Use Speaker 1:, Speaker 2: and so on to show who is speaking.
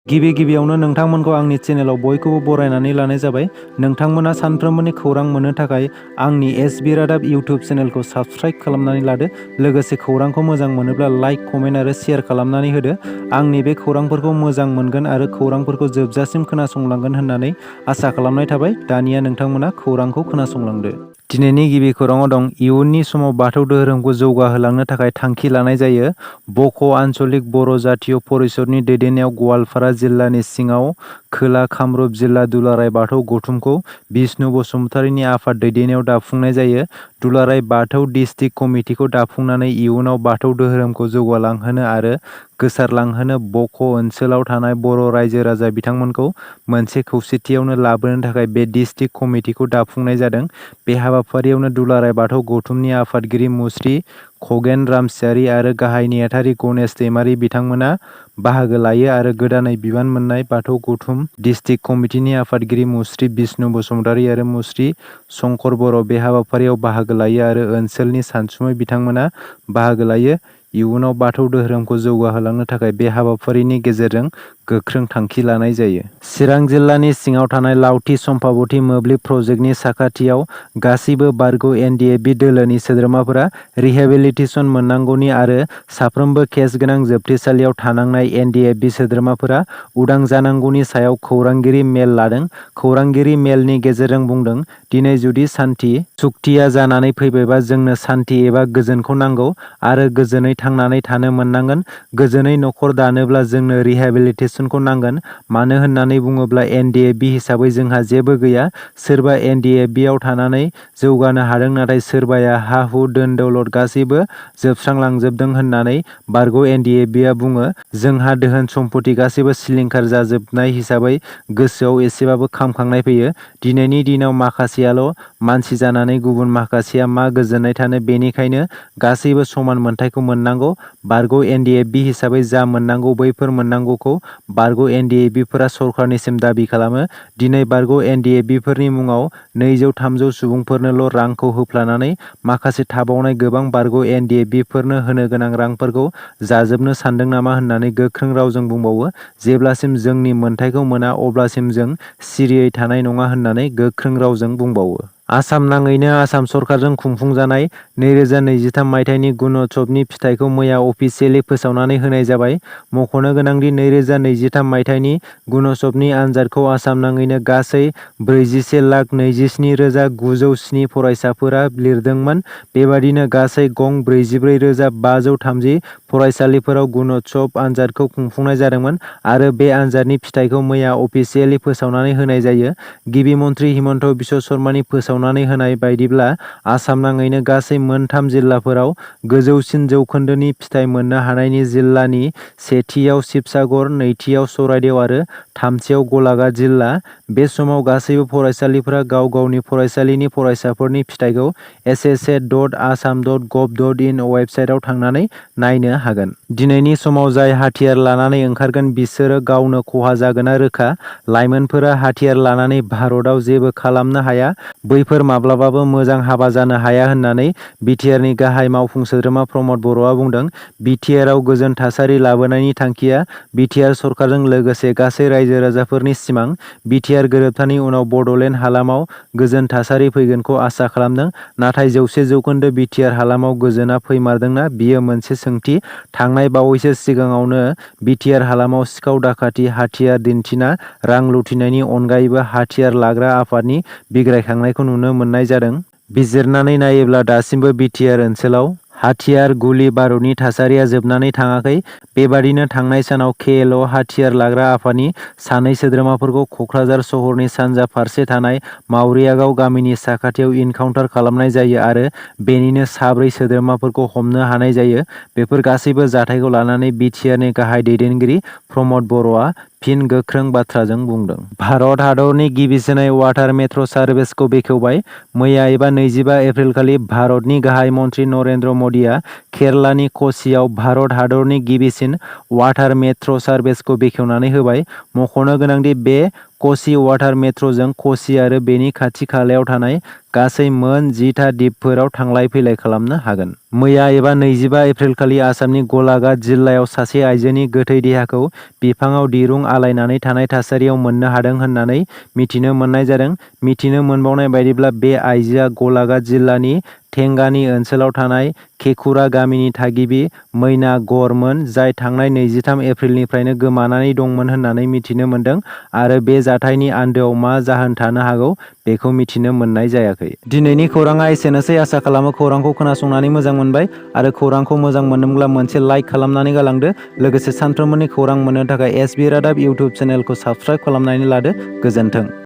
Speaker 1: गिबियावनो नोंथांमोनखौ आंनि चेनेलाव बयखौबो बरायनानै लानाय जाबाय। नोंथांमोना सानफ्रोमबोनि खौरां मोननो थाखाय आंनि एसबि रादाब इउटिउब चेनेलखौ साबस्क्राइब खालामनानै लादो। लोगोसे खौरांखौ मोजां मोनोब्ला लाइक, कमेन्ट आरो शेयार खालामनानै होदो। आंनि बे खौरांफोरखौ मोजां मोनगोन आरो खौरांफोरखौ जोबजासिम खोनासंलांगोन होननानै आसा खालामनाय थाबाय। दानिया नोंथांमोना खौरांखौ खोनासंलांदो। दिनैनि गिबि खौराङाव दं, इयुननि समाव बाथौ धोरोमखौ जौगाहोलांनो थाखाय थांखि लानाय जायो। बक' आन्चलिक बर' जातीय परिषदनि दैदेननायाव गवालपारा जिल्लानि सिङाव खोला कामरुप जिल्ला दुलाराय बाथौ गौथुमखौ बिष्णु बसुमतारीनि आफाद दैदेननायाव दाफुंनाय जायो। दुलाराय बाथौ डिस्ट्रिक्ट कमिटिखौ दाफुंनानै इयुनाव बाथौ धोरोमखौ जौगालांहोनो आरो गोसारलांहोनो बक' ओनसोलाव थानाय बर' रायजो राजा बिथांमोनखौ मोनसे खौसेथियावनो लाबोनो थाखाय बे डिस्ट्रिक्ट कमिटिखौ दाफुंनाय जादों। बे हाबाफारियावनो दुलाराय बाथौ गौथुमनि आफादगिरि मुस्रि खगेन रामसियारि आरो गाहाय नेहाथारि गणेश दैमारि बिथांमोना बाहागो लायो आरो गोदानै बिबान मोननाय बाथौ गौथुम डिस्ट्रिक्ट कमिटिनि आफादगिरि मुस्रि बिष्णु बसुमतारी आरो मुस्रि शंकर बर' बे हाबाफारियाव बाहागो लायो आरो ओनसोलनि सानसुमै बिथांमोना बाहागो लायो। इयुनाव बाथौ धोरोमखौ जौगाहोलांनो थाखाय बे हाबाफारिनि गेजेरजों गोख्रों थांखि लानाय जायो। चिरां जिल्लानि सिङाव थानाय लावथि सम्पाबति मोब्लिब प्रजेक्टनि साखाथियाव गासैबो बारग' NDFB दोलोनि सोद्रोमाफोरा रिहेबिलिटेसन मोननांगौनि आरो साफ्रोमबो केस गोनां जोबथेसालियाव थानांनाय NDFB सोद्रोमाफोरा उदां जानांगौनि सायाव खौरांगिरि मेल लादों। खौरांगिरि मेलनि गेजेरजों बुंदों, दिनै जुदि सान्थि सुक्तिया जानानै फैबायबा जोंनो सान्थि एबा गोजोनखौ नांगौ आरो गोजोनै थांनानै थानो मोननांगोन। गोजोनै न'खर दानोब्ला जोंनो रिहेबिलिटेसनखौ नांगोन। मानो होननानै बुङोब्ला NDFB हिसाबै जोंहा जेबो गैया। सोरबा NDFB आव थानानै जौगानो हादों, नाथाय सोरबाया हा-हु धोन दौलत गासैबो जोबस्रांलांजोबदों होननानै बारग' NDFB आ बुङो। जोंहा धोन सम्पति गासैबो सिलिंखार जाजोबनाय हिसाबै गोसोआव एसेबाबो खामखांनाय फैयो। दिनैनि दिनाव माखासेयाल' मानसि जानानै गुबुन माखासेया मा गोजोननाय थानो, बेनिखायनो गासैबो समान मोनथायखौ मोननांगौ। बारग' NDFB हिसाबै जा मोननांगौ बैफोर मोननांगौखौ बारग' NDFB फोरा सरकारनिसिम दाबि खालामो। दिनै बारग' NDFB फोरनि मुङाव 200-300 सुबुंफोरनोल' रांखौ होफ्लानानै माखासे थाबावनाय गोबां बारग' NDFB फोरनो होनो गोनां रांफोरखौ जाजोबनो सानदों नामा होननानै गोख्रों रावजों बुंबावो। जेब्लासिम जोंनि मोनथायखौ मोना अब्लासिम जों सिरियै थानाय नङा होननानै गोख्रों रावजों बुंबावो। आसाम नाङैनो आसाम सरकारजों खुंफुंजानाय 2023 मायथाइनि गुण'त्सबनि फिथाइखौ मैया अफिसियेलि फोसावनानै होनाय जाबाय। मख'नो गोनांदि 2023 मायथाइनि गुण'त्सबनि आनजादखौ आसाम नाङैनो गासै 41,27,907 फरायसाफोरा लिरदोंमोन। बेबादिनो गासै गं 44,530 फरायसालिफोराव गुण'त्सब आनजादखौ खुंफुंनाय जादोंमोन आरो बे आनजादनि फिथाइखौ मैया अफिसियेलि फोसावनानै होनाय जायो। गिबि मन्थ्रि हिमन्त बिश्व शर्मानि फोसावनानै होनाय बायदिब्ला आसाम नाङैनो गासै मोन 3 जिल्लाफोराव गोजौसिन जौखोन्दोनि फिथाइ मोननो हानायनि जिल्लानि सेथियाव शिबसागर, नैथियाव चराइदेव आरो थामथियाव गलाघाट जिल्ला। बे समाव गासैबो फरायसालिफोरा गाव गावनि फरायसालिनि फरायसाफोरनि फिथाइखौ ssa.assam.gov.in वेबसाइटआव थांनानै नायनो हागोन। दिनैनि समाव जाय हाथियार लानानै ओंखारगोन बिसोरो गावनो खहा जागोना रोखा। लाइमोनफोरा हाथियार लानानै भारतआव जेबो खालामनो हाया। बैफोर माब्लाबाबो मोजां हाबा जानो हाया होननानै बिटिआरनि गाहाय मावफुं सोद्रोमा प्रमद बर'आ बुंदों। बिटिआरआव गोजोन थासारि लाबोनायनि थांखिया बिटिआर सरकारजों लोगोसे गासै रायजो राजाफोरनि सिमां। बिटिआर गोरोबथानि उनाव बड'लेण्ड हालामाव गोजोन थासारि फैगोनखौ आसा खालामदों। नाथाय 100% बिटिआर हालामाव गोजोना फैमारदोंना, बियो मोनसे सोंथि। थांनाय बावैसो सिगाङावनो बिटिआर हालामाव सिखाव दाखाथि, हाथियार दिन्थिना रां लुथिनायनि अनगायैबो हाथियार लाग्रा आफादनि बिग्रायखांनायखौ नुनो मोननाय जादों। बिजिरनानै नायोब्ला दासिमबो बिटिआर ओनसोलाव हाथियार, गुलि बारुदनि थासारिया जोबनानै थाङाखै। बेबादिनो थांनाय सानाव KLO हाथियार लाग्रा आफादनि 2 सोद्रोमाफोरखौ क'क्राझार सहरनि सानजा फारसे थानाय मावरियागाव गामिनि साखाथियाव इनकाउन्टार खालामनाय जायो आरो बेनिनो 4 सोद्रोमाफोरखौ हमनो हानाय जायो। बेफोर गासैबो जाथायखौ लानानै बिटिआरनि गाहाय दैदेनगिरि प्रमद बर'आ फिन गोख्रों बाथ्राजों बुंदों। भारत हादरनि गिबिसिनै वाटार मेट्र' सार्भिसखौ बेखेवबाय। मैया एबा 25 एप्रिलखालि भारतनि गाहाय मन्त्रि नरेन्द्र मदिआ केरालानि क'च्चिआव भारत हादरनि गिबिसिन वाटार मेट्र' सार्भिसखौ बेखेवनानै होबाय। मख'नो गोनांदि बे क'ची वाटार मेट्र'जों क'ची आरो बेनि खाथि खालायाव थानाय गासै मोन 10टा दिपफोराव थांलाय फैलाय खालामनो हागोन। मैया एबा 25 एप्रिलखालि आसामनि गलाघाट जिल्लायाव सासे आइजोनि गोथै देहाखौ बिफाङाव दिरुं आलायनानै थानाय थासारियाव मोननो हादों होननानै मिथिनो मोननाय जादों। मिथिनो मोनबावनाय बायदिब्ला बे आइजोआ गलाघाट जिल्लानि टेंगानी ओनसोलाव थानाय केकुरा गामिनि थागिबि मैना गौरमोन, जाय थांनाय 23 एप्रिलनिफ्रायनो गोमानानै दंमोन होननानै मिथिनो मोनदों आरो बे जाथायनि आन्दोआव मा जाहोन थानो हागौ बेखौ मिथिनो मोननाय जायाखै। दिनैनि खौराङा एसेनोसै। आसा खालामो खौरांखौ खोनासंनानै मोजां मोनबाय आरो खौरांखौ मोजां मोनदोंब्ला मोनसे लाइक खालामनानै गालांदो। लोगोसे सानफ्रोमबोनि खौरां मोननो थाखाय एसबि रादाब इउटुब चेनेलखौ साबस्क्राइब खालामनानै लादो। गोजोन्थों।